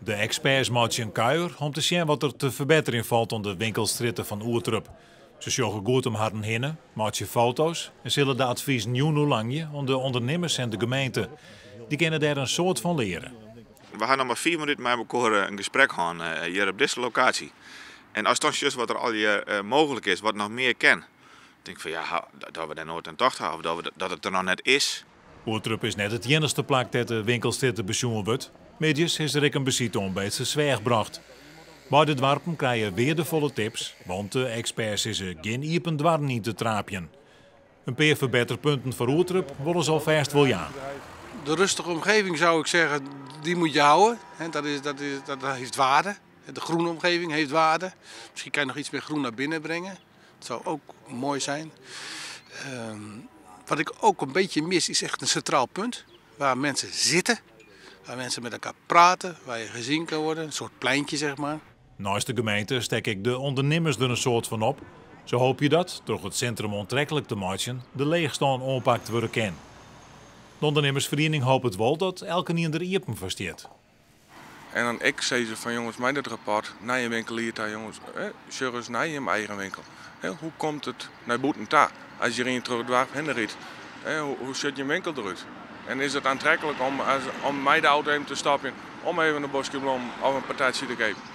De eksperts meitsje in kuier om te sjen wat der te ferbetterjen falt oan de winkelstrjitte fan Oerterp. Se sjogge goed om harren hinne, meitsje foto's en sille de advizen jûn oerlangje oan de ûndernimmers en de gemeente. Dy kinne dêr in soad fan leare. We ha noch mar 5 minuten mei elkoar in gesprek hân hjir op dizze lokaasje. En ast dan sjochst wat der allegear mooglik is, wat noch mear kin, tink ik fan ja, dat we dêr noait oan tocht ha of dat it der noch net is. Oerterp is net it iennichste plak dêr't de winkelstrjitte besjoen wurdt. Middeis is der ek in besite oan Beetstersweach brocht. Beide doarpen krije weardefolle tips, want de eksperts sizze gjin iepen doarren yn te traapjen. In pear ferbetterpunten foar Oerterp wolle se alfêst wol jaan. De rustige omgeving zou ik zeggen, die moet je houden. Dat heeft waarde. De groene omgeving heeft waarde. Misschien kan je nog iets meer groen naar binnen brengen. Dat zou ook mooi zijn. Wat ik ook een beetje mis is echt een centraal punt. Waar mensen zitten, waar mensen met elkaar praten, waar je gezien kan worden. Een soort pleintje. Neist de gemeente stekke ek de ûndernimmers der in soad fan op. Se hoopje dat, troch it sintrum oantreklik te meitsjen, de leechstân oanpakt wurde kin. De ûndernimmersferiening hopet wol dat elkenien der iepen foar stiet. En dan ek sizze fan jonges, mei dit rapport, nije winkelier ta, jonges, sjoch ris nei jim eigen winkel. Hè, hoe komt it nei bûten ta? As hjir ien troch it doarp hinne rydt, hè, hoe sjocht jim winkel derút? En is it oantreklik om mei de auto even te stopjen, om even in boskje blommen of in patatsje te keapjen?